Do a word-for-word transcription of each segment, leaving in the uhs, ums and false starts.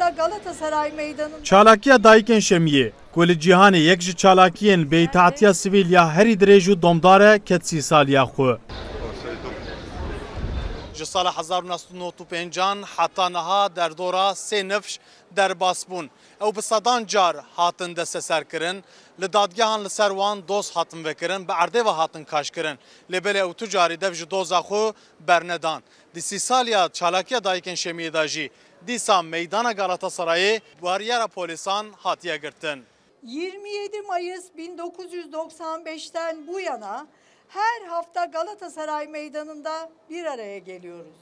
Galatasaray Meydanı'nda Çalakiya Dayikên Şemiyê, ku li cîhanê yek ji çalakiyên bêîtaetiya sivîl ya herî dirêj û domdar e, ket sî saliya xwe. Ji sala hezar û neh sed û nod û pêncan heta niha derdora sê nifş derbas bûn. Ew bi sedan car hatin desteserkirin, li dadgehan li ser wan doz hatin vekirin, bi erdê ve hatin kaşkirin. Lê belê ew tu carî dev ji doza xwe bernedan. Di sî saliya çalakiya Dayikên Şemiyê de jî dîsa meydana Galatasarayê bariyera polîsan hatiye girtin. Yirmi yedi Mayıs bin dokuz yüz doksan beşten bu yana her hafta Galatasaray Meydanı'nda bir araya geliyoruz.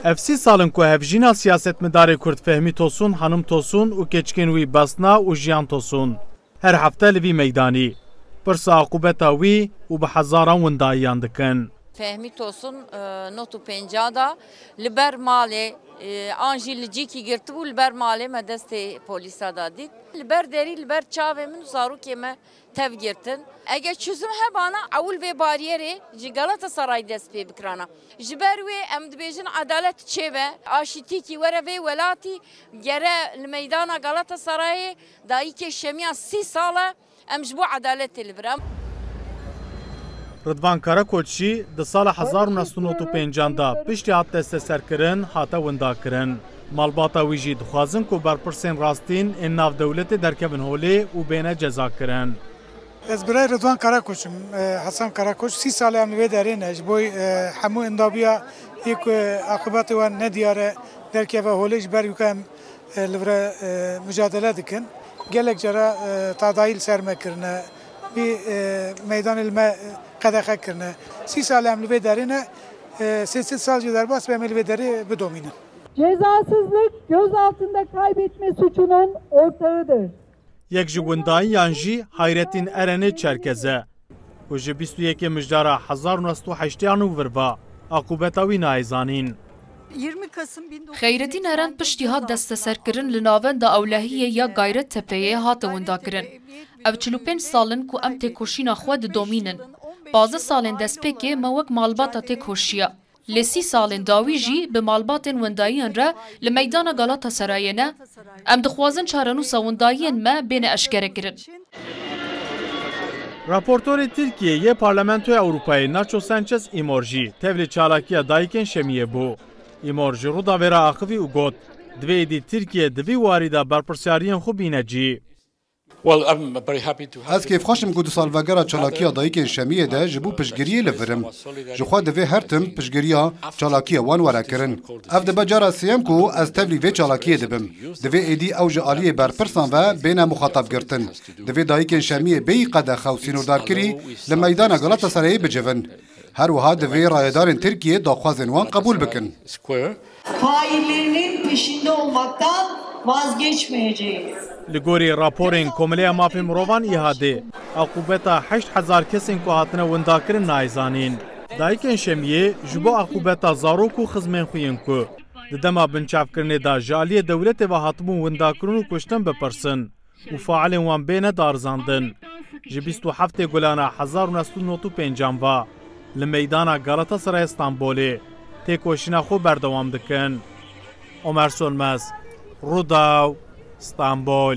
Ev sî sal in ku hevjîna siyasetmedarê Kurd Fehmî Tosun, Hanim Tosun û keçikên wî Basna û Jiyan Tosun her hefte li vî meydanî pirsa aqûbeta wî û bi hezaran windayiyan dikin. Fehmî Tosun, e, nod û pêncah da li ber malê, e, an jî li cîkî girtibû, li ber malê me destê polîsa da dît. Li ber derî, li ber çavê min û zarokê me tev girtin. Eger çözüm hebana, ewil vê bariyerê ji Galatasaray dest pê bikirana. Ji ber wê em dibêjin edalet çêbe, aşîtîkî were vê welatî, gere li meydana Galatasarayê, dayikê Şemiya sî sal e, em ji bo edaletê li vir em. Ridvan Karakoç jî di sala hezar û neh sed û nod û pêncan de piştî hat desteserkirin, hate windakirin. Malbata wî jî dixwazin ku berpirsên rastîn ên nav dewletê derkevin holê û bêne cezakirin. Ez birayê Ridvan Karakoç im, e, Hasan Karakoç. Sî sal e em li vê derê ne. Ji bo, e, hemû endabiya yê ku aqibetê wan nediyar e derkeve holê, ji ber wî ku em, e, li vir e, e, mucadele dikin. Gelek cara, e, tadayî li ser me kirine. Vî, e, meydanê li me, e, qedexe kirine. Sî sal e em li vê derê ne. E, sê sed sal jî derbas be em ê li vê derê bidomînin. Cezasızlık göz altında kaybetme suçunun ortağıdır. Yek ji windayiyan jî Hayrettin Erenê Çerkez e, ku ji bîst û yekê mijdara hezar û neh sed û heştêyan û vir ve aqûbeta wî nayê zanîn. Xeyretîn Eren piştî hat desteserkirin li Navenda Ewlehiyê ya Gayrettepe'yê hate windakirin. Ev çil û pênc sal in ku em têkoşîna xwe didomînin. Pazdeh salên destpêkê me wek malbata têkoşiya. Lê sî salên dawî jî bi malbatên wendayiyan re li meydana Galatasarayê ne. Em dixwazin çarenûsa wendayiyên me bêne eşkerekirin. Raportorê Tirkiyê yê Parlamentoya Ewropayê Nacho Sanchez Îmor jî tevlî çalakiya dayikên Şemiyê bû. Îmor ji Rûdawê re axivî û got, divê êdî Tirkiye di vî warî de berpirsyariyên xwe bîne cî. Well, I'm very happy to have Ez kêfxweş im ku di salvegera çalakiya dayikên Şemiyê de ji bo piştgiriyê li vir im. Ji xwe divê her tim piştgiriya çalakiya wan were kirin. Ev dibe cara sêyem ku ez tevlî vê çalakiyê dibim. Divê êdî ew ji aliyê berpirsan ve bêne muxatab girtin. Divê dayikên Şemiyê bêyî qedexe û sînordarkirî li meydana Galatasarayê bicivin. Her wiha divê rayedarên Tirkiyê daxwazên wan qebûl bikin. Faillerinin peşinde olmaktan vazgeçmeyeceğiz. Li gorî raporên Komeleya Mafê Mirovan îhadê, aqûbeta heşt hezar kesên ku hatine windakirin nayê zanîn. Dayikên Şemiyê ji bo aqûbeta zarok û xizmên xwe yên ku di dema binçavkirinê de ji aliyê dewletê ve hatibûn windakirin û kuştin bipirsin û failên wan bêne darizandin. Ji bîst û heftê Gulana hezar û neh sed û nod û pêncan ve li meydana Galatasaraya Stenbolê têkoşîna xwe berdewam dikin. Omer Sönmez, Rûdaw, Stenbol.